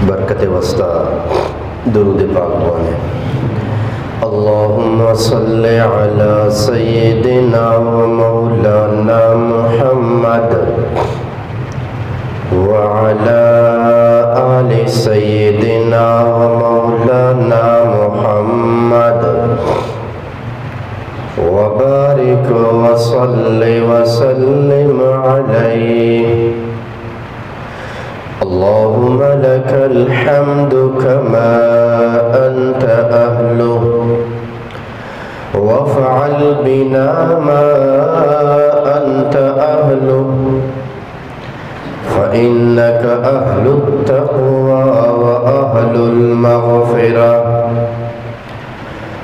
برکت ءِ واسطہ درود پاک بوانیں۔ اللهم صل على سيدنا ومولانا محمد وعلى آل سيدنا ومولانا محمد وبارك وصل وسلم عليه۔ اللهم لك الحمد كما أنت أهله، وافعل بنا ما أنت أهله، فإنك أهل التقوى وأهل المغفرة۔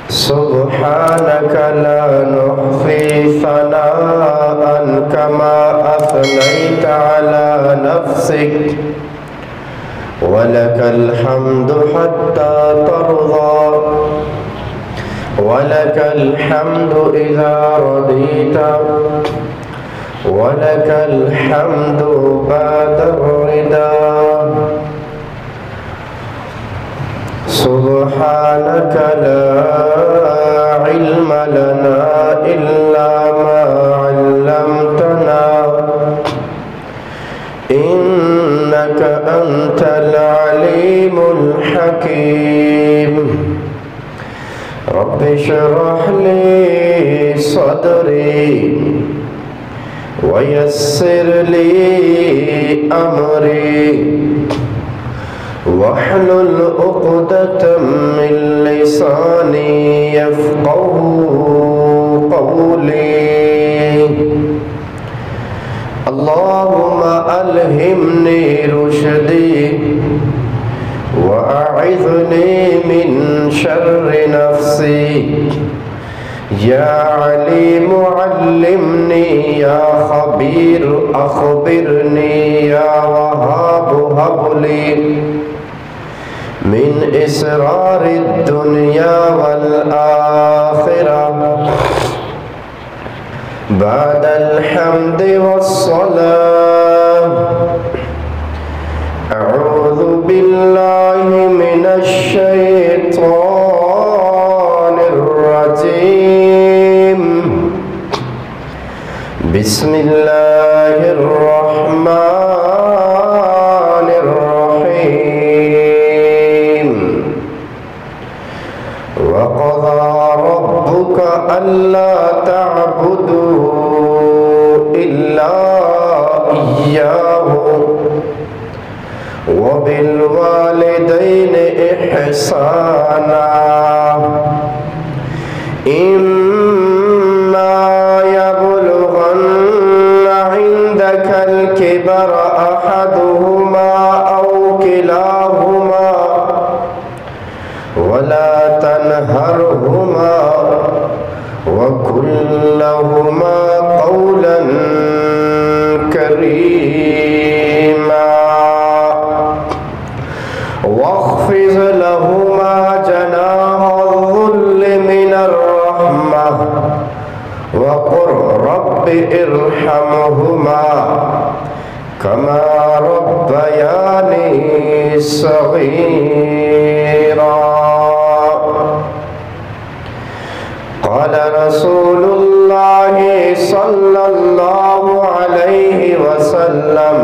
سبحانك لا نحصي ثناء كما أثنيت على نفسك، ولك الحمد حتى ترضى، ولك الحمد إذا رضيت، ولك الحمد بعد الرضا۔ سبحانك لا علم لنا إلا ما علمتنا، إنك أنت العليم الحكيم۔ رب اشرح لي صدري ويسر لي أمري واحلل عقدة من لساني يفقهوا قولي۔ اللهم ألهمني رشدي وأعذني من شر نفسي۔ يا عليم علمني، يا خبير أخبرني، يا وهاب هب لي من أسرار الدنيا والآخرة۔ بعد الحمد والصلاة، أعوذ بالله من الشيطان الرجيم۔ بسم الله الرحمن الرحيم۔ وقضى ربك ألا تعبدوا إلا إياه وبالوالدين إحسانا، إما يبلغن عندك الكبر أحدهما أو كلاهما ولا تنهرهما وقل لهما قولا كريما واخفض لهما جناح الذل من الرحمة وقل رب ارحمهما كما ربياني صغيرا۔ قال رسول الله صلى الله عليه وسلم: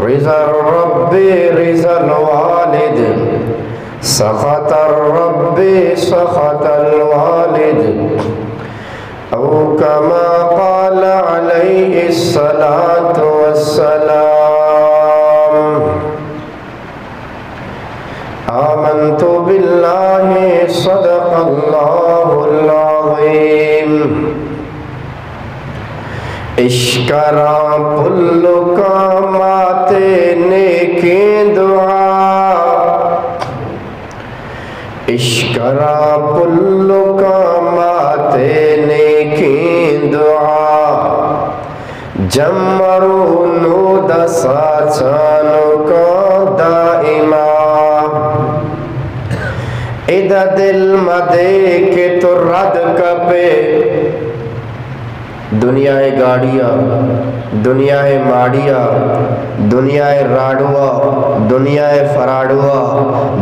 رضا الرب رضا الوالد، سخط الرب سخط الوالد، أو كما قال عليه الصلاة والسلام۔ آمنت بالله، صدق الله العظيم۔ اشکراں پلکاں ماتے نیکیں دعا، اشکراں پلکاں ماتے نیکیں دعا، جمرو نود ساچانکاں دائما۔ ادا دل مدے کہ تو رد کپے، دنیا ءِ گاڑی ءَ، دنیا ءِ ماڑی ءَ، دنیا ءِ راڈو ءَ، دنیا ءِ فراڈو ءَ،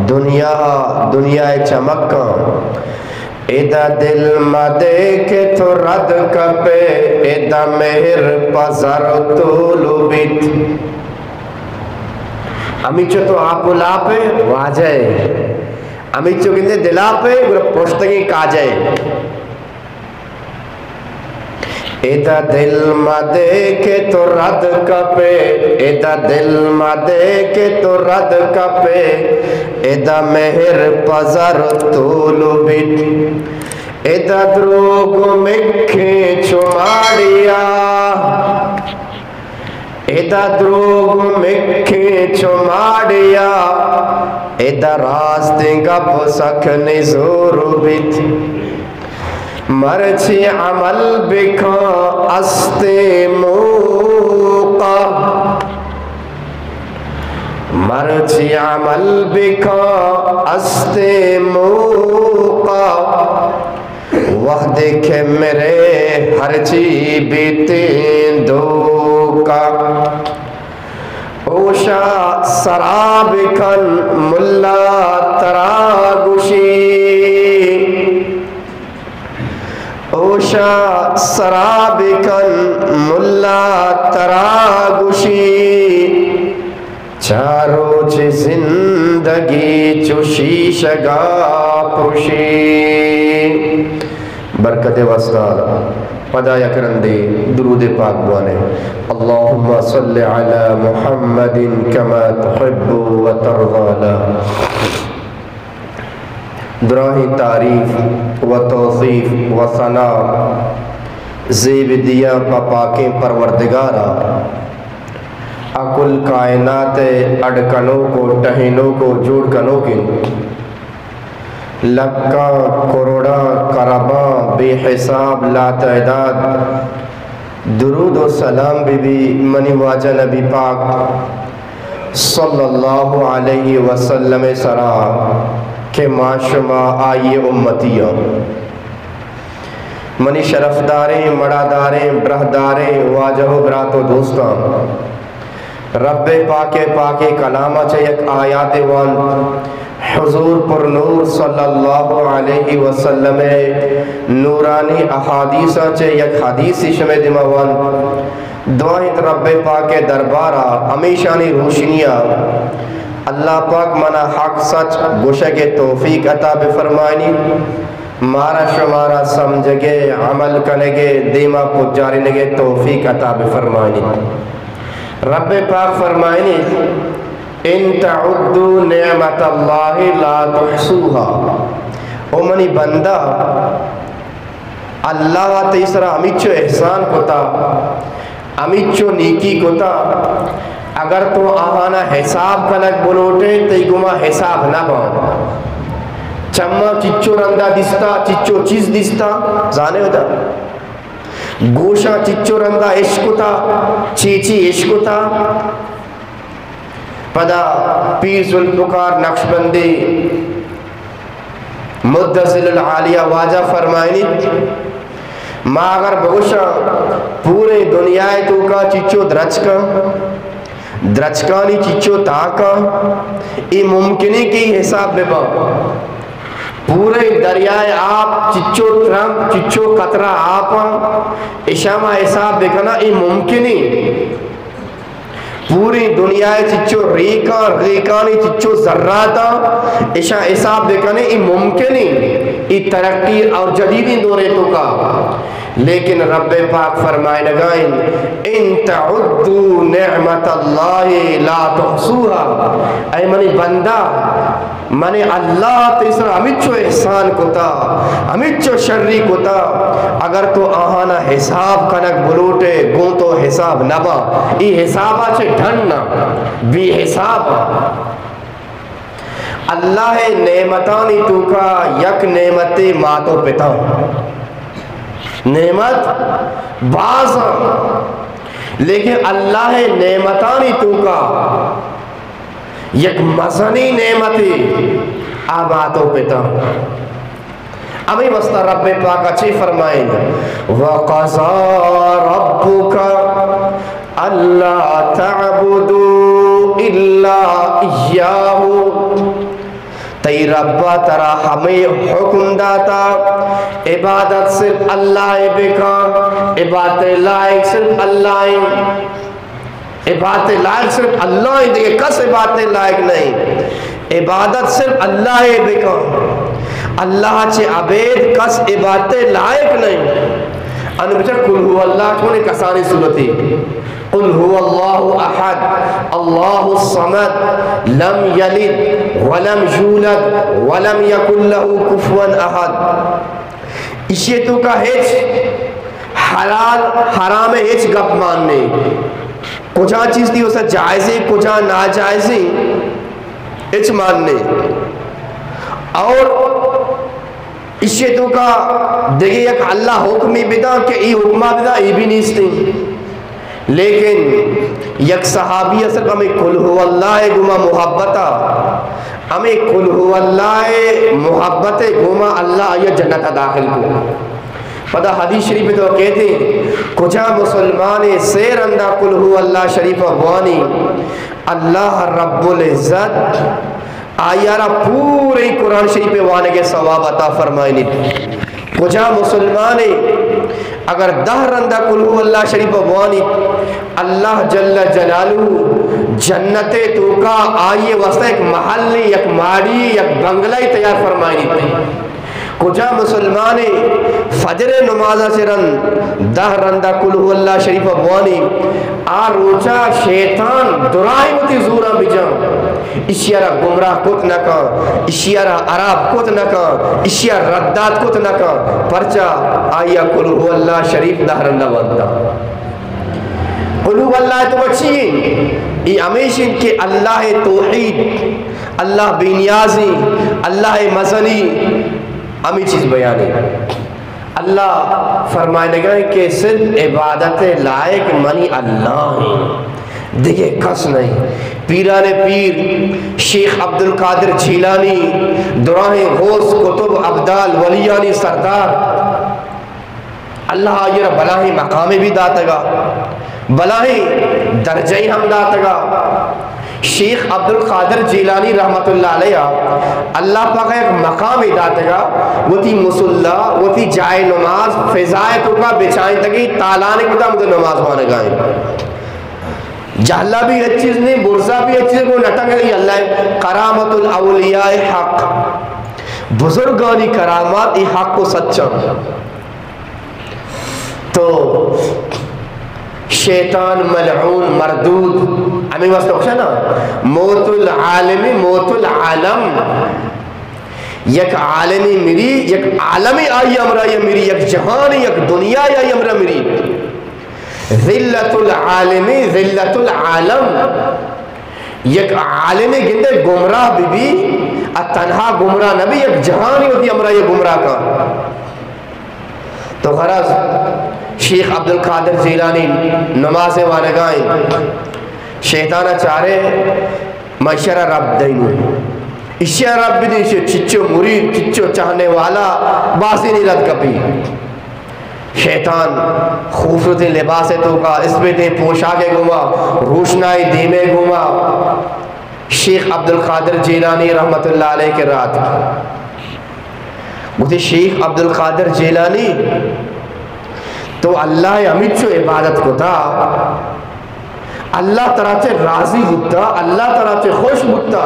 دنیا ءَ، دنیا ءِ چمکاں۔ ادا دل مدے کہ تو رد کپے، ادا مہر پہ زر و تول بیت۔ ہمیچو تو آپ و لاپ ئے واجہ ئے، ہمیچو گندے دلاپ ئے، گڑا پشتگیں کاجہ ئے۔ ادا دل مدے کہ تو رد کپے، ادا دل مدے کہ تو رد کپے، ادا مہر پہ زر تول بیت۔ ادا دروگ مکھیں چو ماڑیا، ادا دروگ مکھیں چو ماڑیا، ادا راستیں گپ سک نزور بیت۔ مرچی عمل بکاں استیں موقع، مرچی عمل بکاں استیں موقع، وہدے کہ مرے ہرچی بیتیں دھوکہ۔ ہوشا سرا بکن ملا ترا گوشی، ہوشا سرا بکن ملا ترا گوشی، چار روچ زندگی چو شیشگا پروشی۔ برکت واسطہ پدا یک رندے درود پاک بوانے۔ اللهم صل على محمد كما تحب وترضى له۔ دراہیں تعریف و توصیف و ثنا زیب دیاں پہ پاکیں پروردگار ءَ، آ کل کائنات ءِ اڈ کنوک و ٹہینوک و جوڑ کنوک انت۔ لکاں، کروڑاں، کرباں، بے حساب، لاتعداد درود و سلام بہ بی منی واجہ نبی پاک صلی اللہ علیہ وسلم ءِ سرا کہ ما شما آئی امتی آں۔ منی شرفداریں، مڑاداریں، براہداریں واجہ و برات و دوستاں، رب پاک ءِ پاکیں کلام ءَ چہ یک آیاتے وانت۔ حضور پر نور صلی اللہ علیہ وسلم ءِ نورانی احادیثاں چہ یک حدیثے شمئے دیما وانت۔ دعا انت رب پاک ءِ دربار ءَ ہمیشانی روشنی ءَ اللہ پاک منا حق سچ گوشگ ءِ توفیق عطا بفرمائینی۔ مارا شمارا سمجھگ ءِ، عمل کنگ ءِ، دیما پجارینگ ءِ توفیق عطا بفرمائینیت۔ رب پاک فرمائینیت، ان تعدوا نعمت اللہ لا تحصوها۔ او منی بندہ، اللہ ءَ تئی سرا ہمیچو احسان کتا، ہمیچو نیکی کتا، اگر تو آہانا حساب کنگ بلوٹے، تئی گما حساب نہ باں۔ چماں چچو رندا دیستا، چچو چیز دیستا، زانے ادا۔ گوشاں چچو رندا اشکتا، چی چی اشکتا۔ پدا پیر ذوالفقار نقشبندی مد ظلہ العالی ءَ واجہ فرمائینیت، ما اگر بگوشاں پوریں دنیا ءِ توکا چچو درچکاں، درچکانی چچو تاکاں، اے ممکن ایں کہ اے حساب بہ باں۔ پوریں دریائے آپ چچو ترمپ، چچو قطرہ آپاں، اشاں ما حساب بکناں، اے ممکن ایں۔ پوری دنیا ءِ چچو ریکاں، ریکانی چچو ذراتاں، اشاں حساب بکنے، اے ممکن ایں، اے ترقی اور جدیدیں دورے توکا۔ لیکن رب پاک فرمائنگائیں، ان تعدوا نعمت اللہ لا تحصوها۔ اے منی بندہ، من اللہ تئی سرا ہمچو احسان کتا، ہمچو شری کتا، اگر تو آہانا حساب کنگ بلوٹے، گوں تو حساب نبا۔ ای حسابا چہ ڈن نہ، بے حساب۔ اللہ نعمتانی توکا یک نعمتے مات و پتاں۔ نعمت بازاں، لیکن اللہ نعمتانی توکا یک مزنیں نعمتے آ مات و پتاں۔ ہمے واسطہ رب پاک چے فرمائیں؟ وقضى ربك ألا تعبدوا إلا إياه. تئی رب ترا ہمے حکم داتا، عبادت صرف اللہ ء بکن، عبادت لائق صرف اللہ ء، عبادت لائق صرف اللہ ء، دگہ کس عبادت لائق نہیں، عبادت صرف اللہ ء بکن، اللہ چہ ابید کس عبادت لائق نہیں۔ ان بچار قل هو اللہ چونے کسانی صورتی۔ قل هو الله أحد، الله الصمد، لم يلد ولم يولد ولم يكن له كفوا أحد۔ ایشی توکا ہچ حلال حرام ہچ گپ مان نہیں۔ کجا چیز تئی واسطہ جائز ہے، کجا ناجائز ہے، ہچ مان نہیں۔ اور ایشی توکا دگہ یک اللہ حکمی بداں کہ ای حکمہ بداں، ای بھی نیستیں۔ لیکن یک صحابی صرف ہمیں قل هو اللہ ء گوما محبت ء، ہمیں قل هو اللہ ء محبت ء گوما اللہ آئی جنت ء داخل کو۔ پدا حدیث شریف تو کہتے ہیں، کجا مسلمان سے رندا قل هو اللہ شریف بوانی، اللہ رب العزت آیارا پورے قرآن شریف وانگے ثواب عطا فرمائنی۔ کجا مسلمانے اگر دہ رندا قل هو اللہ شریف بوانی، اللہ جل جلالہ جنت توکا آئی واسطہ ایک محل، یک ماڑی، یک بنگلہ تیار فرمائنی۔ کجا مسلمانے فجر نماز سے رند دہ رندا قل هو اللہ شریف بوانی، آ روچا شیطان دراہیں وتی زوراں بجاں، اشیارا گمراہ کت نہ کن، اشیارا عراب کت نہ کن، اشیارا ردات کت نہ کن، پرچا آیا قل هو اللہ شریف دہ رندا وانتا۔ قل هو اللہ تو چی؟ ای ہمیش انت کہ اللہ توحید، اللہ بے نیازی، اللہ مزنی، ہمیں چیز بیانی۔ اللہ فرمائنگا ہے کہ صرف عبادت لائق منی اللہ ہیں، دگہ کس نہیں۔ پیران پیر شیخ عبدالقادر جیلانی، دراہیں غوث، قطب، ابدال، ولیانی سردار، اللہ آئی را بلاہیں مقامے بھی داتگا، بلاہیں درجہ ہم داتگا۔ شیخ عبدالقادر جیلانی رحمت اللہ علیہ، اللہ پاک ایک مقامے داتگا، وتی مصلی، وتی جائے نماز، فضائے توکا بچائیں تگی تالان کتا مدد نماز وانگائیں۔ جہلا بھی ہچ چیز نہیں، برزا بھی ہچ چیز کو نٹنگ ہے، اللہ کرامت الاولیاء حق، بزرگانی کرامات ای حق و سچا۔ تو شیطان ملعون مردود، ہمیں واسطہ ہوشا نا، موت العالم موت العالم۔ یک عالمی مری، یک عالمی آئی امرا مری، یک جہانی، یک دنیا آئی امرا مری۔ ذلت العالم ذلت العالم۔ یک عالمی گندے گمراہ بی بی، ا تنہا گمراہ نبی، یک جہانی ہوتی امرا یہ گمراہ کا۔ تو غرض شیخ عبدالقادر جیلانی نماز وانگائیں، شیطان چارے، ما اشارہ رب دینو، اشارہ رب بدی، چچو مرید، چچو چاہنے والا، بازی نہیں رد کپی۔ شیطان خوبصورتیں لباس توکا، اسپیتیں پوشاک گوما، روشنائی دیمے گوما، شیخ عبدالقادر جیلانی رحمت اللہ علیہ کے رات گوتی، شیخ عبدالقادر جیلانی، تو اللہ ء ہمینچو عبادت کتا، اللہ ترا چہ راضی بوتا، اللہ ترا چہ خوش بوتا۔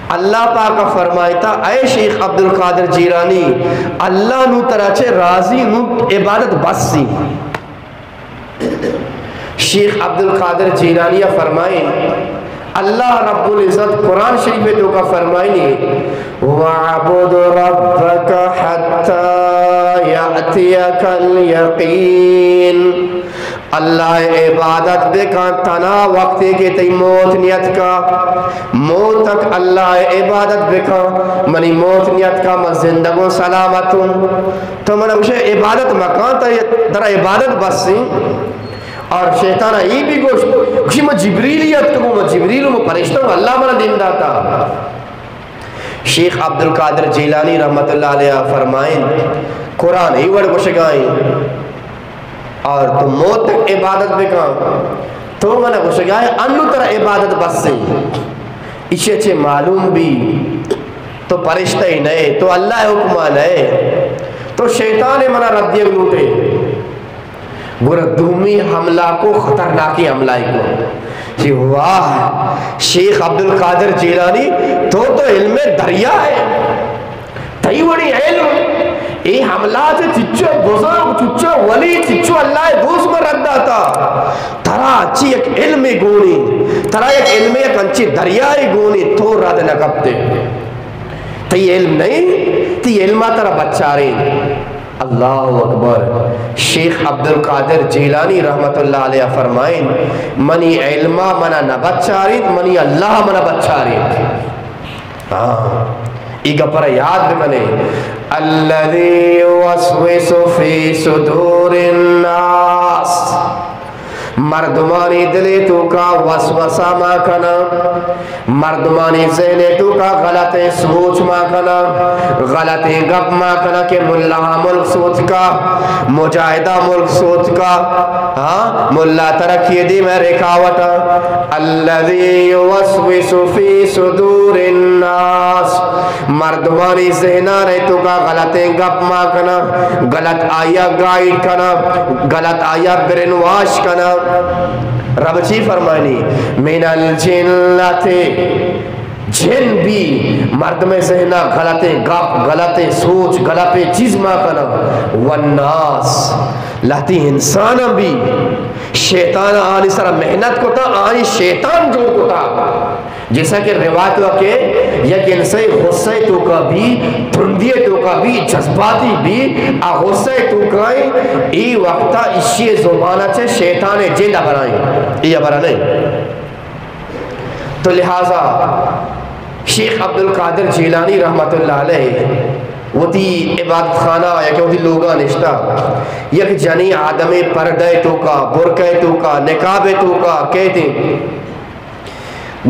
اللہ پاک فرمائتا، اے شیخ عبدالقادر جیلانی، اللہ نو ترا چہ راضی، نو عبادت بس سی۔ شیخ عبدالقادر جیلانی ء فرمائیں، اللہ رب العزت قرآن شریف ء توکا فرمائنی، وَاعْبُدْ رَبَّكَ حَتَّى يَأْتِيَكَ الْيَقِينُ۔ اللہ ء عبادت بکن تنا وقتی کہ تئی موت نیتکا، موت تک اللہ ء عبادت بکن، منی موت نیتکا، من زندگوں سلامتوں۔ تو من گوشے عبادت مکان، ترا عبادت بسیں۔ اور شیطان ای بھی گوشت، گوشی، من جبریل اتکگوں، من جبریل، من فرشتہ ہوں، اللہ منا دین داتا۔ شیخ عبدالقادر جیلانی رحمت اللہ علیہ فرمائیں، قرآن ای وڑ گوشگائیں اور تو موت تک عبادت بکن، تو منا گوشگائیں انو ترا عبادت بس ہیں۔ ایشی چے معلوم بھی تو پرشتہ ہی نئے، تو اللہ حکمہ نئے، تو شیطان منا رد دیگ لوٹے۔ گڑا دومی حملہ کو، خطرناکیں حملہ کو کہ واہ شیخ عبدالقادر جیلانی، تو تو علم دریا ہے، تئی وڑی علم، اے حملہ چے چچو بزرگ، چچو ولی، چچو اللہ دوست من رد داتا، ترا چی یک علم گونی، ترا یک علم یک انچی دریائے گونی، تو رد نہ کپتے۔ تئی علم نہیں، تئی علما ترا بچاریں۔ اللہ اکبر۔ شیخ عبدالقادر جیلانی رحمت اللہ علیہ فرمائیں، منی علما منا نہ بچاریت، منی اللہ منا بچاریت۔ ہاں، ای گپرا یاد بکنے، الذی یوسوس فی صدور الناس۔ مردمانی دلے توکا وسوسہ ما کنا، مردمانی ذہنے توکا غلطیں سوچ ما کنا، غلطیں گپ ما کنا کہ ملا ملک سوتکا، مجاہدہ ملک سوتکا، ہاں، ملا ترقی دیما رکاوٹا۔ الذی یوسوس فی صدور الناس، مردمانی ذہنانے توکا غلطیں گپ ما کنا، غلط آیا گائیڈ کنا، غلط آیا برین واش کنا۔ رب چی فرمانی؟ من الجنۃ، جن بھی مردم ذہنا غلطیں گپ، غلطیں سوچ، غلطیں چیز ما کنا، والناس، لہتی انسان بھی شیطان آنی سرا محنت کتا، آنی شیطان جوڑ کتا۔ جیسا کہ روایت ہوا کہ یک انسے غصہ توکا بھی، ترندی توکا بھی، جذباتی بھی، آ غصہ توکائیں، ای وقتا اشی زبانا چے شیطان جند برائیں، ای برا نہیں۔ تو لہذا شیخ عبدالقادر جیلانی رحمت اللہ علیہ وتی عبادت خانہ یا کہ وتی لوگا نشتا، یک جنی آدمے پردہ توکا، برقع توکا، نقاب توکا کہتے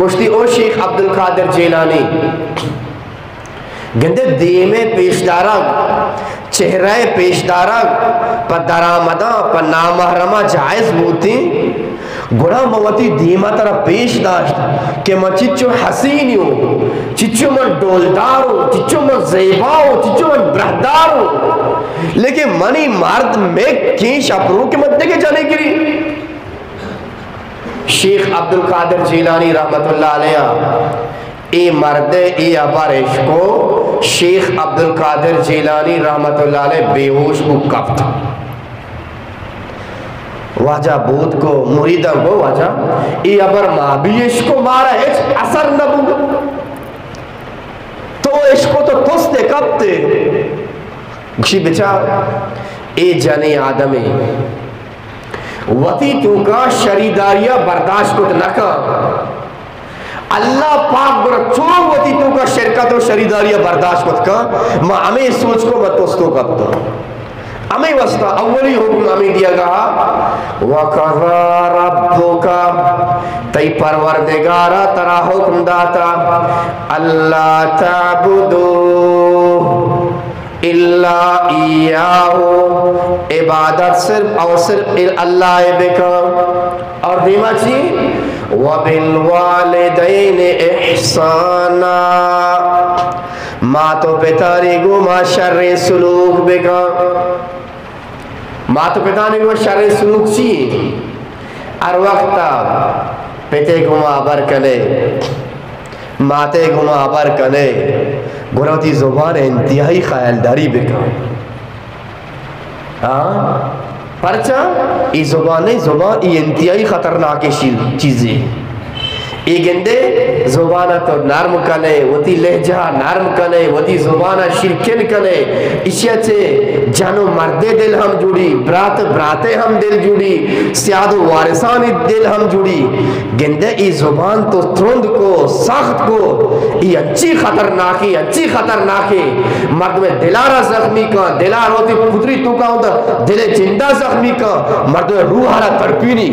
گوشتی، او شیخ عبدالقادر جیلانی، گندے دیمے پیش دارگ، چہرہ پیش دارگ پہ درآمداں، پہ نامحرماں جائز بوتیں، گڑا من وتی دیما ترا پیش داشت کہ من چچو حسینی ہوں، چچو من ڈولدار ہوں، چچو من زیبا ہوں، چچو من برہدار ہوں، لیکن منی مرد مک کیں شپرو کہ من دگہ جنے گری۔ شیخ عبدالقادر جیلانی رحمت اللہ علیہ اے مردے اے ہبر اشکو، شیخ عبدالقادر جیلانی رحمت اللہ علیہ بے ہوش بو کپت۔ واجہ بود کو، مریداں کو، واجہ اے ہبر ما بھی اشکو، مارا ہچ اثر نہ بو۔ تو اشکو تو تس دے کپتے۔ گشی بچار اے جنیں آدمے وتی توکا شریداریا برداشت کت نہ کن۔ اللہ پاک گڑا چون وتی توکا شرکت و شریداریا برداشت کت کن۔ ما ہمیں سوچ کو، ما تستو کپتو۔ ہمیں واسطہ اولی حکم ہمیں دیا گا، وقضى ربك، تئی پروردگارا ترا حکم داتا، ألا تعبدوا إلا إياه، عبادت صرف اور صرف اللہ بکن۔ اور دیما چی؟ وبالوالدين إحسانا، مات و پتانی گوما شریں سلوک بکن۔ مات و پتانی گوما شریں سلوک چی؟ ہر وقت پتے گوما ہبر کنے، ماتے گوما ہبر کنے، گڑا وتی زبان انتہائی خیالداری بکن۔ ہاں؟ پرچا؟ ای زبان، ای زبان، ای انتہائی خطرناک شیل-، چیزے۔ ای گندے زبان تو نرم کنے، وتی لہجہ نرم کنے، وتی زبان شیرکن کنے، اشیا چے جن و مردے دل ہم جوڑی، برات براتے ہم دل جوڑی، سیاد و وارثانی دل ہم جوڑی۔ گندے ای زبان تو ترند کو، سخت کو، ای انچی خطرناکی، انچی خطرناکی، مردم دلارا زخمی کن، دلار ہوتی پتری تو کا ہوتا، دل جندا زخمی کن، مردم روح را تڑپینی۔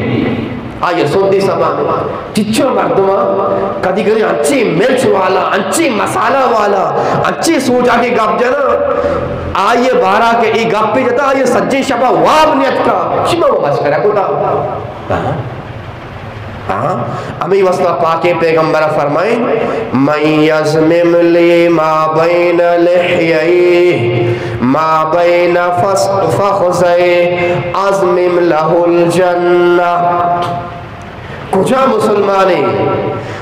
آئی ءَ سوندی سما، چچو مردماں کدی کدی انچیں مرچ والا، انچیں مسالہ والا، انچیں سوجا کہ گپ جنا، آئی ءِ بارا کہ اے گپے جتا، آئی ءَ سجیں شپا واب نیتکا، شما وہ مسخرہ کتا۔ ہاں؟ ہاں؟ ہمیں واسطہ پاکیں پیغمبر فرمائیں، من یضمم لی ما بین لحییہ ما بین فخذیہ اضمم لہ الجنہ۔ کجا مسلمانے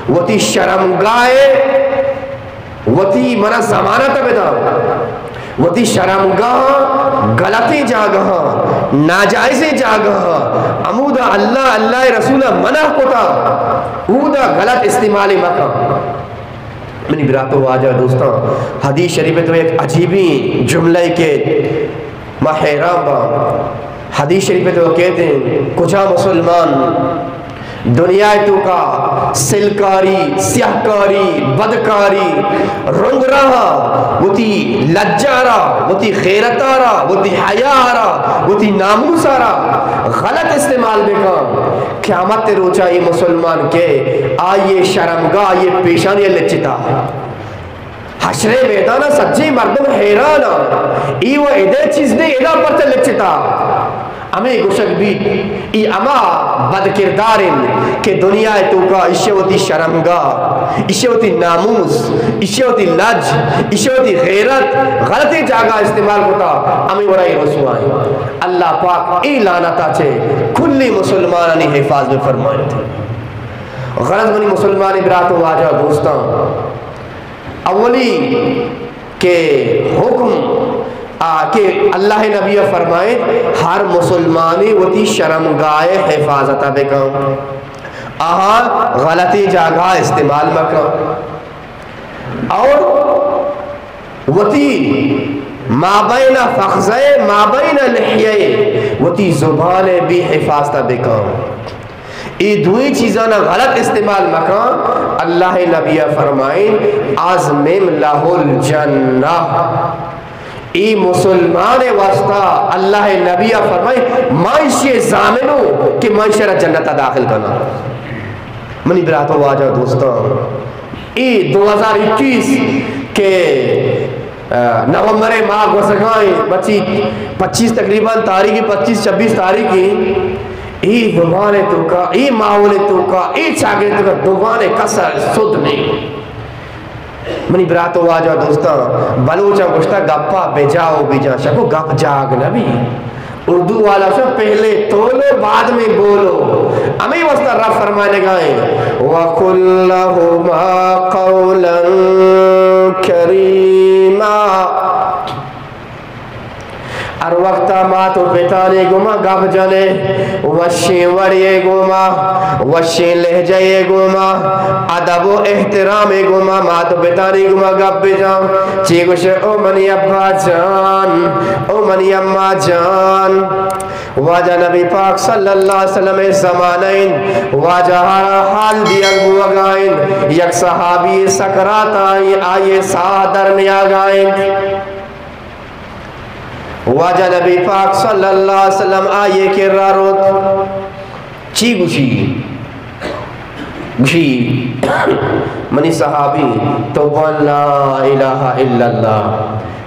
وتی شرمگاہ ءَ وتی منا ضمانت بداں، وتی شرمگاہ غلطیں جاگہاں، ناجائزیں جاگہاں، ہمودا اللہ، اللہ ءِ رسول ءَ منع کتا، اودا غلط استعمال مکن۔ منی برات و واجہ دوستاں، حدیث شریف ءِ تو یک عجیبیں جملہ کہ ما حیران باں۔ حدیث شریف ءِ تو کہتے ہیں، کجا مسلمان دنیا ءِ توکا سلکاری، سیاہکاری، بدکاری، رنگ راہ، وتی لجا را، وتی غیرتا را، وتی حیا را، وتی ناموسا را غلط استعمال بکن، قیامت ءِ روچا اے مسلمان کہ آئی ءِ شرمگاہ، آئی ءِ پیشانی ءَ لچتا۔ حشر ءِ میدان ءَ سجیں مردم حیران اَنت، اے و ادے چیز نے، ادا پرچہ لچتا؟ ہمے گوشگ بیت، اے ہما بدکردار اِنت کہ دنیا ءِ توکا ایشی ءَ وتی شرمگاہ، ایشی ءَ وتی ناموس، ایشی ءَ وتی لج، ایشی ءَ وتی غیرت غلطیں جاگہ استعمال کتا، ہمے وڑا اے رسوا اِنت۔ اللہ پاک اے لعنتا چہ کلی مسلمانانی حفاظ بفرمائیت۔ غرض منی مسلمانیں برات و واجہ دوستاں، اولی کہ حکم آ کہ اللہ ءِ نبی ءَ فرمائیت، ہر مسلمانے وتی شرمگاہ ءِ حفاظت ءَ بکن، آہاں غلطیں جاگہ استعمال مکن، اور وتی مابین فخذہ، مابین لحیہ، وتی زبان ءَ بھی حفاظت ءَ بکن۔ اے دوئیں چیزانا غلط استعمال مکن۔ اللہ ءِ نبی ءَ فرمائیں، اضمم لہ الجنہ۔ اے مسلمان ءِ واسطہ اللہ ءِ نبی ءَ فرمائیں، ما ایشی ءِ ضامن اوں کہ ما ایشی ءَ را جنت ءَ داخل کناں۔ منی برات و واجہ دوستاں، اے دو ہزار اکیس کہ، آ، نومبر ءِ ماہ گوزگائیں، بچی پچیس، تقریباً تاریخ پچیس، چھبیس تاریخ ایں۔ اے زبان ءِ توکا، اے ماحول ءِ توکا، اے چاگرد ءِ توکا زبان ءِ کس ءَ سد نہیں۔ منی برات و واجہ دوستاں، بلوچاں گوشتا، گپا بجا و بجا، شکو گپ جاگ نبی۔ اردو والا شو، پہلے تولو بعد میں بولو۔ ہمے واسطہ رب فرمائنگائیں، وقل لہما قولا کریما۔ ہر وقتا مات و پتانی گوما گپ جنے، وشیں وڑے گوما، وشیں لہجہ گوما، ادب و احترام گوما مات و پتانی گوما گپ بجن۔ چی گوشے، او منی ابا جان، او منی اما جان۔ واجہ نبی پاک صلی اللہ علیہ وسلم ءِ زمانہ اِنت، واجہ ءَ را حال دیگ بوگا اِنت، یک صحابی سکرات ءَ اِنت، آئی ءِ ساہ در نیاگا اِنت۔ واجہ نبی پاک صلی اللہ علیہ وسلم آئی ءِ کرا روت۔ چی گوشی؟ گوشی، منی صحابی، تو بوان لا الہ الا اللہ،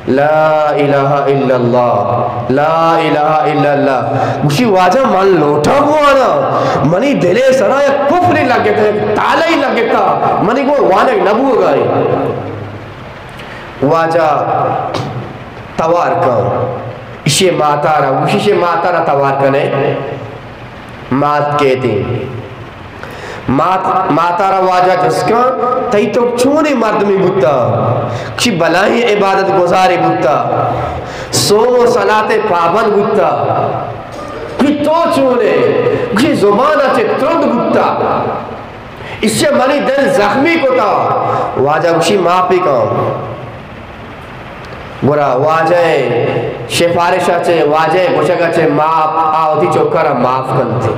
لا الہ الا اللہ، لا الہ الا اللہ۔ گوشی، واجہ من لوٹاں بوانا، منی دل ءِ سرا یک کفرے لگتا، یک تالے لگتا، منی گوں وانگ نہ بوگا اِنت۔ واجہ توار کن، ایشی ماتا را، گوشی، ایشی ماتا را توار کنے۔ مات کیتی۔ مات، ماتا را واجہ جست کن، تئی تو چونیں مردمی بوتا؟ چی بلاہیں عبادت گزارے بوتا؟ صوم و صلات پابند بوتا؟ گوشی، تو چونے؟ گوشی، زبان چے ترند بوتا۔ ایشی منی دل زخمی کتا۔ واجہ گوشی، معافی کن۔ گڑا واجہ ءِ سفارش ءَ چہ، واجہ ءِ گوشگ ءَ چہ معاف، آ وتی چکا را معاف کنت۔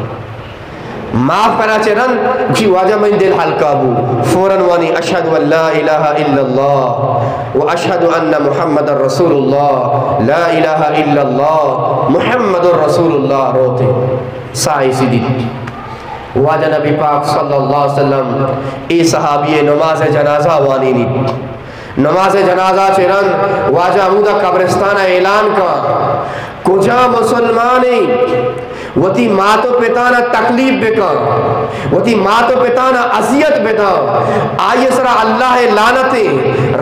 معاف کنا چہ رند گوشی، واجہ منی دل ہلکا بو۔ فوراً وانی، اشہد ان لا الہ الا اللہ و اشہد ان محمد رسول اللہ، لا الہ الا اللہ محمد رسول اللہ، روتے۔ ساہ ایسی دیت۔ واجہ نبی پاک صلی اللہ علیہ وسلم اے صحابی نماز جنازہ وانینی۔ نماز جنازہ چہ رند واجہ ہمودا قبرستان اعلان کن، کجا مسلمانے وتی مات و پتانا تکلیف بکن، وتی مات و پتانا اذیت بدن، آئی سرا اللہ لعنتیں،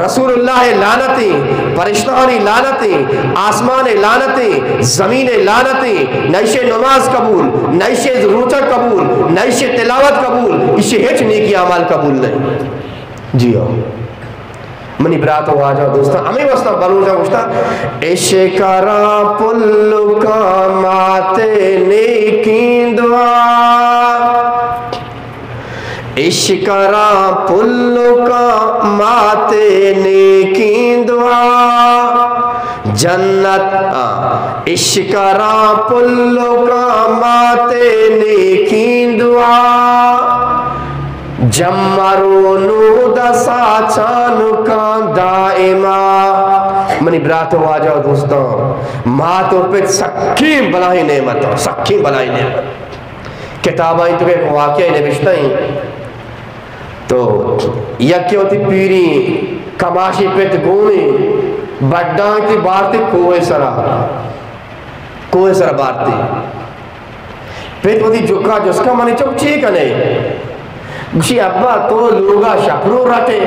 رسول اللہ لعنتیں، فرشتہانی لعنتیں، آسمان لعنتیں، زمین لعنتیں، نہ ایشی نماز قبول، نہ ایشی روچہ قبول، نہ ایشی تلاوت قبول، ایشی ہچ نیکی اعمال قبول نہیں۔ جی ہاں۔ منی برات و واجہ و دوستاں، ہمے واسطہ بلوچاں گوشتا، اشکراں پلکاں ماتے نیکیں دعا، اشکراں پلکاں ماتے نیکیں دعا، جنت، آ، اشکراں پلکاں ماتے نیکیں دعا، جمر و نود ساچان کان دائما۔ منی برات و واجہ و دوستاں، مات و پت سکیں بلاہیں نعمت، سکیں بلاہیں نعمت۔ کتاباں تو ایک واقعہ نوشتہ ہیں، تو یکے وتی پیری کماشی پت گونے بڈاں تی بارتے کوہ سرا، کوہ سرا بارتے۔ پت وتی جکا جسکا، منی چک چی کنے؟ گوشی، ابا تو لوگا شپرو رٹے،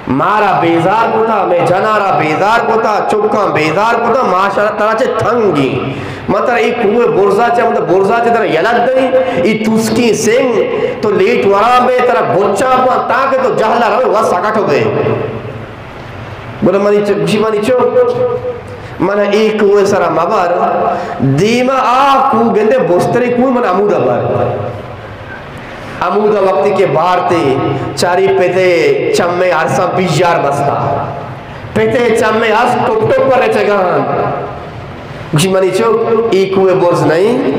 مارا بیزار کتا، مے جنارا بیزار کتا، چکاں بیزار کتا، ما شرا ترا چہ تنگی۔ ما ترا ای کوہ برزا چہ، مطلب برزا چہ ترا یلت دئی، ای توسکی سنگ، تو لیٹ وران بے، ترا گچا پا، تاکہ تو جہلا روے، وس سکٹ ہو گئے۔ گڑا منی چ-، گوشی، منی چک، من اے کوہ سرا مبر، دیما آ کوہ گندے بسترے کوہ، من ہمودا بر۔ ہمودا وقتی کہ بارتے، چاری پتے چمے ارساں پیشیار بستا۔ پتے چمے ارس ٹپ ٹپ پر رچگان۔ گوشی، منی چک، اے کوہ برز نہیں۔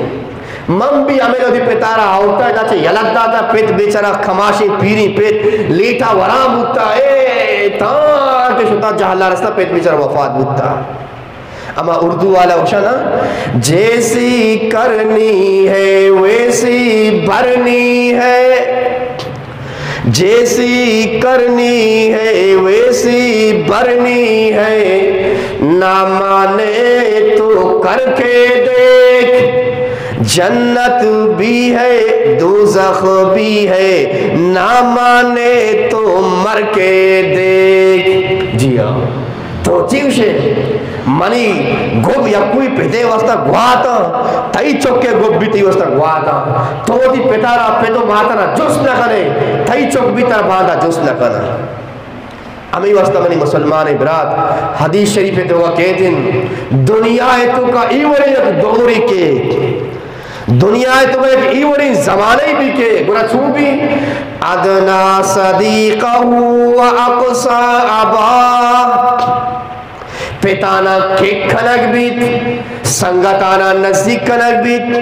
من بھی ہمے وتی پتارا آورتا، ادا چہ یلت داتا، پت بیچارہ کماشیں پیریں پت، لیٹا وران بوتا، اے، تاں کہ شتا جہلا رستا، پت بیچارہ وفات بوتا۔ اما اردو والا گوشا نا، جیسی کرنی ہے ویسی بھرنی ہے، جیسی کرنی ہے ویسی بھرنی ہے، نہ مانے تو کر کے دیکھ، جنت بھی ہے دوزخ بھی ہے، نہ مانے تو مر کے دیکھ۔ جی ہاں۔ تو چی گوشے؟ منی گب یکوئی پتے واسطہ گواتاں، تئی چکے گب بھی تئی واسطہ گواتاں۔ تو وتی پتارا، پت و ماتانا جست نہ کنے، تئی چک بھی ترا باندا جست نہ کنا۔ ہمے واسطہ منی مسلمان برات، حدیث شریف توکا کہتن، دنیا توکا ای وڑیں یک دورے کہ دنیا ء تو یک ای وڑیں زمانہ ای بھی کہ گڑا چون بھی؟ ادنا صدیقہ و اقصا ابا۔ پتانا کک کنگ بیت، سنگتانا نزدیک کنگ بیت،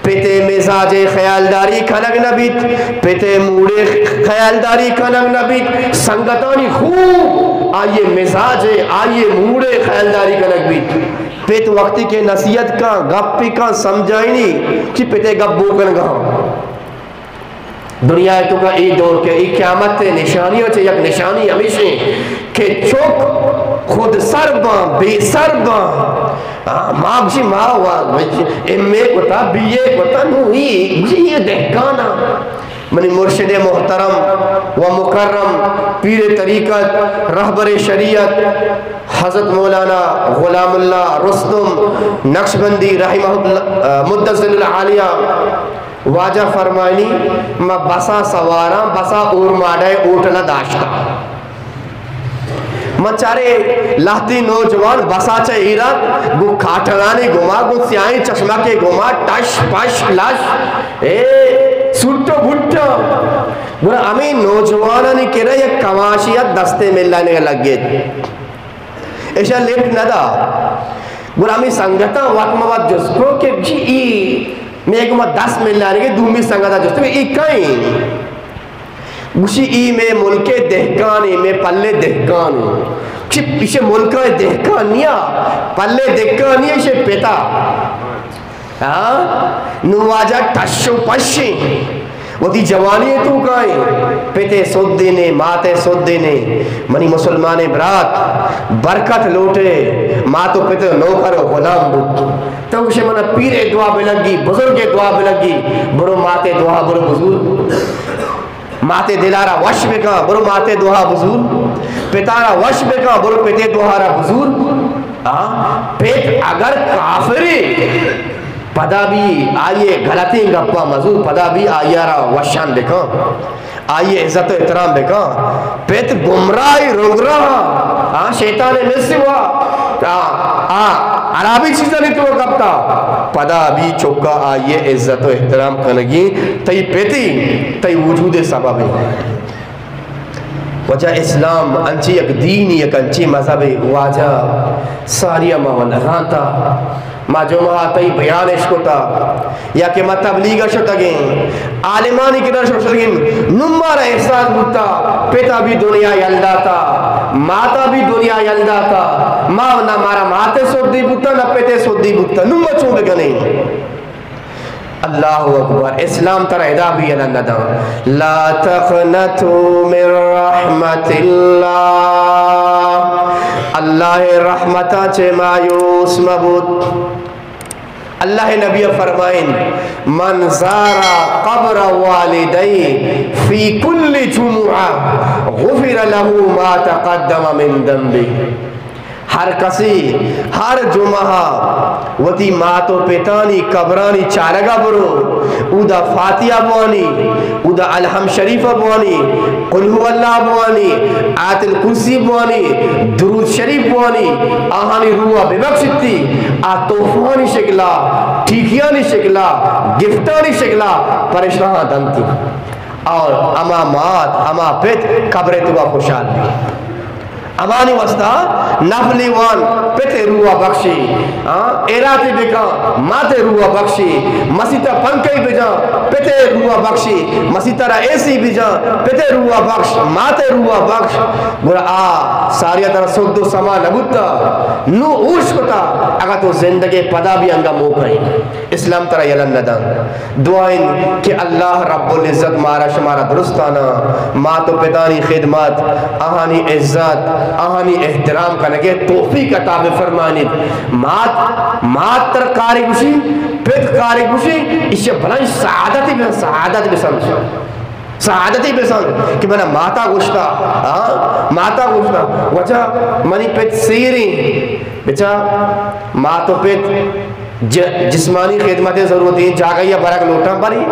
پتے مزاج خیالداری کنگ نہ بیت، پتے موڑے خیالداری کنگ نہ بیت، سنگتانی خوب آئیے مزاج، آئیے موڑے خیالداری کنگ بیت۔ پت وقتی کہ نصیحت کن، گپی کن، سمجھائینی، چی پتے گپ بو کنگا۔ دنیا ء توکا اے دور کہ اے قیامت ء نشانی ء چہ یک نشانی ہمیش انت کہ چک خود سر باں، بے سر باں۔ آ، ما گوشی ما وا-، ایم اے کتا، بی اے کتا، نو ای، گوشی اے دہکانا۔ منی مرشد محترم و مکرم، پیر طریقت، رہبر شریعت، حضرت مولانا غلام اللہ رستم نقشبندی رحمہ اللہ، مدت ظل العالیہ، واجہ فرمائنی، ما بسا سواراں، بسا اورماڑہ ہوٹل داشتا۔ من چارے لہتی نوجوان بسا چہ ایرا گوں کاٹرانی گما، گوں سیاہیں چشمکے گما، ٹش پش لش، اے سوٹو بھٹو۔ گڑا ہمیں نوجوانانی کرا یک کماشی ات، دستے ملانی لگے۔ ایشا لفٹ نہ دا۔ گڑا ہمیں سنگتاں وت ما وت جست کو کہ جی ای مے گما دست ملانی گے، دومی سنگتا جست کو ای کئیں؟ گوشی، ای مے ملک دہکانی، مے پلے دہکانی۔ چی ایشے ملک دہکان نیا، پلے دہکانی ایشے پتا۔ ہاں؟ نوں واجہ ٹش و پشیں، وتی جوانی ءِ توکائیں، پت ءِ سدینے، مات ءِ سدینے۔ منی مسلمانیں برات، برکت لوٹے، مات و پت ءِ نوکر و غلام بوت۔ تو گوشے منا پیر ءِ دعا بلگی، بزرگ ءِ دعا بلگی، برو مات ءِ دعا برو بزور۔ مات ءِ دل ءَ را وش بکن، برو مات ءِ دعا بزور۔ پت ءَ را وش بکن، برو پت ءِ دعا را بزور۔ آ، پت اگر کافرے، پدا بھی آئی ءِ غلطیں گپاں مزور، پدا بھی آئی ءَ را وشان بکن، آئی ءِ عزت و احترام بکن۔ پت گمراہ، روگراہ، آ، شیطان ءِ مس وا، آ، آ، حرابی چیزانی تو کپتا، پدا بھی چکا آئی ءِ عزت و احترام کنگی، تئی پتی، تئی وجود ءِ سبب ہے۔ واجہ، اسلام انچیں یک دینی، یک انچیں مذہبے، واجہ، ساری ما و نزانتا۔ ما جمعہ تئی بیان اشکتا، یا کہ ما تبلیغ شتگیں، عالمانی کنار شتگیں، نوں مارا احساس بوتا، پتا بھی دنیا یل داتا، ماتا بھی دنیا یل داتا، ما نہ مارا مات ءِ سدی بوتا، نہ پت ءِ سدی بوتا، نوں ما چون بکنیں؟ اللہ اکبر، اسلام ترا ادا بھی یلہ نداں۔ لا تقنطوا من رحمت اللہ، اللہ ءِ رحمتاں چہ مایوس مبوت۔ اللہ ءِ نبی فرمائن، من زار قبر والديه في كل جمعة غفر له ما تقدم من ذنبه۔ ہر کسے ہر جمعہ وتی مات و پتانی قبرانی چارگا برو، اودا فاتحہ بوانی، اودا الحم شریف بوانی، قل هو اللہ بوانی، آیت الکرسی بوانی، درود شریف بوانی، آہانی روح ببخشتی، آ تحفہانی شکلا، ٹیکیانی شکلا، گفٹانی شکلا فرشتہاں دنتی۔ اور اما مات، اما پت قبر توکا خوشحال بی۔ امانی واسطہ نفلی وان، پت روح بخشی، ہاں، ایراتی بکن، مات روح بخشی، مسیتا پنکھے بجان، پت روح بخشی، مسیتا را اے سی بجان، پت روح بخش، مات روح بخش۔ گڑا آ ساریا ترا سد و سما نبوتا، نوں ہوش کتا، اگا تو زندگے پدا بھی انگا موقع ہے۔ اسلام ترا یلہ نداں۔ دعا انت کہ اللہ رب العزت مارا شمارا درستانا مات و پتانی خدمت، آہانی عزت، آہانی احترام کنگے توفیق عطا بفرمانیت۔ مات، مات تر کارے گوشی، پت کارے گوشی، ایشی بلند سعادتی بسن، سعادت بسن۔ سعادتی بسن کہ منا ماتا گوشتا، ہاں، ماتا گوشتا۔ وجہ منی پت سیریں، بچا مات و پت ج-، جسمانی خدمت ضرورت ہے، جاگہ یا برگ لوٹاں، بری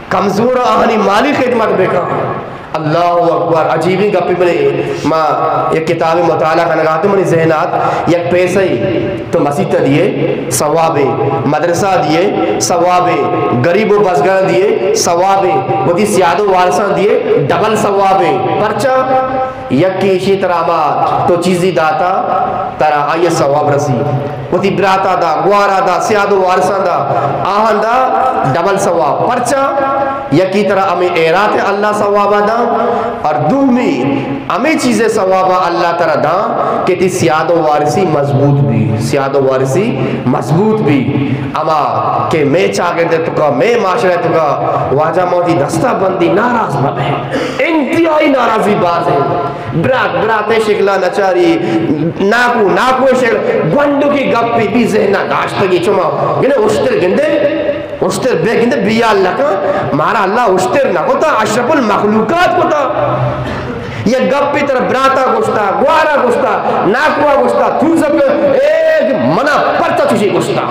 کمزور آہانی مالی خدمت بکن۔ اللہ اکبر، عجیبیں گپے بنے۔ ما یک کتاب مطالعہ کنگا تو منی ذہنات یک پیسہ ہی تو مسیت دیے ثوابے، مدرسہ دیے ثوابے، غریب و بزگان دیے ثوابے، وتی سیاد و وارثان دیے ڈبل ثوابے۔ پرچا؟ یکے ایشی ترا ہما تو چیزی داتا، ترا آئی ثواب رسی۔ وتی براتا دا، گوارا دا، سیاد و وارثان دا، آہان دا ڈبل ثواب۔ پرچا؟ یکی ترا ہمیں ایرات اللہ ثوابا دا، اور دومی ہمیں چیزیں ثوابا اللہ ترا دا کہ تی سیاد و وارثی مضبوط بی، سیاد و وارثی مضبوط بی۔ اما کہ میں چاگرد توکا، میں معاشرہ توکا واجہ موتی دستا بندی ناراض مبے، انتہائی ناراضی باز ہے۔ برات، برات ءِ شکلا نچاری، ناکو، ناکو ءِ شکل، گونڈو کی گپی بی ذہنا داشتگی چما، گنے اشتر گندے، اشتر بے گندے بی اللہ کا، مارا اللہ اشتر نہ کتا، اشرف المخلوقات کتا۔ یہ گپی تر براتا گوشتا، گوارا گوشتا، ناکوا گوشتا، تو سب اے منا پرتا تجھے گوشتا۔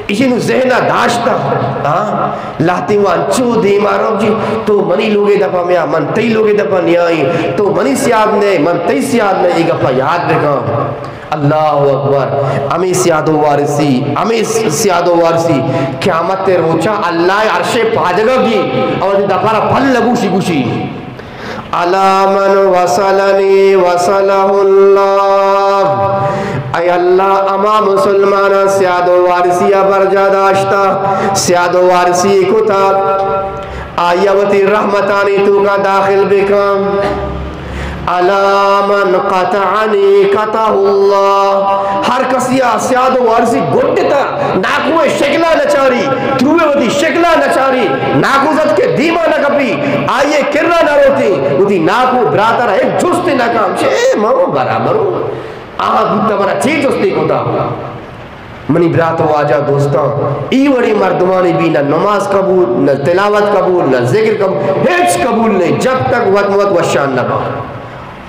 ایشی نو ذہن ءَ داشتہ، ہاں، لہتیں وان چو دیما رو جی، تو منی لوگے دپا میا، من تئی لوگے دپا نیائی، تو منی سیاد نے، من تئی سیاد نے، ای گپا یاد بکن۔ اللہ اکبر۔ ہمیں سیاد و وارثی، ہمیں سیاد و وارثی قیامت روچا اللہ عرش پاجگا گی اور دپارا پھل لگوشی گوشی۔ الا من وصلنی وصلہ اللہ۔ اے اللہ، ہما مسلماناں سیاد و وارثی ءَ برجا داشتا، سیاد و وارثی کتا، آئی ءَ وتی رحمتانی توکا داخل بکن۔ علی من قطعنی قطعہ اللہ۔ ہر کسی آ سیاد و وارثی گٹتا، ناکو شکلا نچاری، تروے وتی شکلا نچاری، ناکو زد کے دیما نکپی، آئیے کرا نروتی، وتی ناکو براتر ہچ جستی نکام، چے مو برابر ہو۔ آ بوتا برا چے جستی کتا۔ منی برات و واجہ دوستاں، ای وڑیں مردمانی بی نہ نماز قبول، نہ تلاوت قبول، نہ ذکر قبول، ہچ قبول نہیں، جب تک وت مت وشان نہ با۔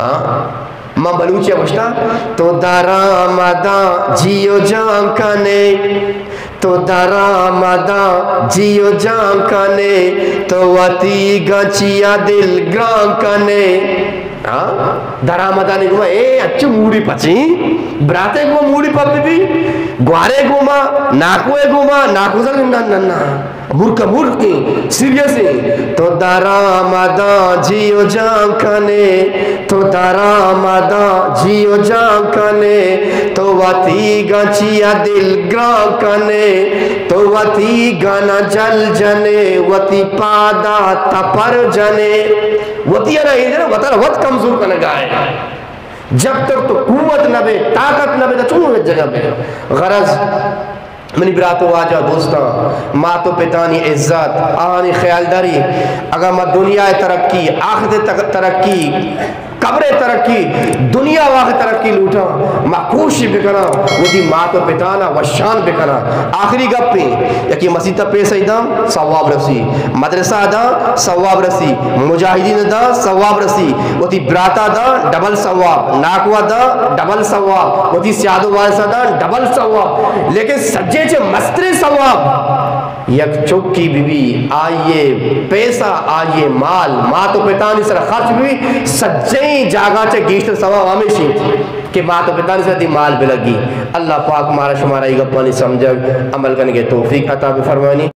ہاں؟ من بلوچی گوشتا، تو درآمداں جی و جان کنے، تو درآمداں جی و جان کنے، تو وتی گچیا دل گران کنے۔ ہاں؟ درآمدانی گوما، اے اچو موڑی پچی، براتے گوما موڑی پچ بی، گوارے گوما، ناکوے گوما، ناکو زن نہ، نہ، نہ۔ مرک مرک، سیریس۔ تو درآمداں جی و جان کنے، تو درآمداں جی و جان کنے، تو وتی گچیا دل گران کنے، تو وتی گنا جل جنے، وتی پادا تپر جنے۔ وتی ءَ را اے جنہ، وتارا وت کمزور کنگا ئے۔ جب تک تو قوت نہ بے، طاقت نہ بے، تو چون جگہ بے؟ غرض، منی برات و واجہ دوستاں، مات و پتانی عزت، آہانی خیالداری، اگاں ما دنیا ترقی، آخرت تک-، ترقی، قبر ترقی، دنیا و آخرت ترقی لوٹاں، ما کوشش بکناں، وتی مات و پتانا وشان بکناں۔ آخری گپیں، یکی مسیت پیسہ داں، ثواب رسی، مدرسہ داں، ثواب رسی، مجاہدین داں، ثواب رسی، وتی براتا داں، ڈبل ثواب، ناکوا داں، ڈبل ثواب، وتی سیاد و وارثا داں، ڈبل ثواب۔ لیکن سجے چہ مستریں ثواب یک چکی بی بی، آئیے پیسہ، آئیے مال، مات و پتانی سر خرچ بی، سجیں جاگہ چہ گیشتر ثواب ہمیشی کہ مات و پتانی سر دی مال بلگی۔ اللہ پاک مارا شمارا ای گپانی سمجھگ، عمل کنگے توفیق عطا بفرمانی۔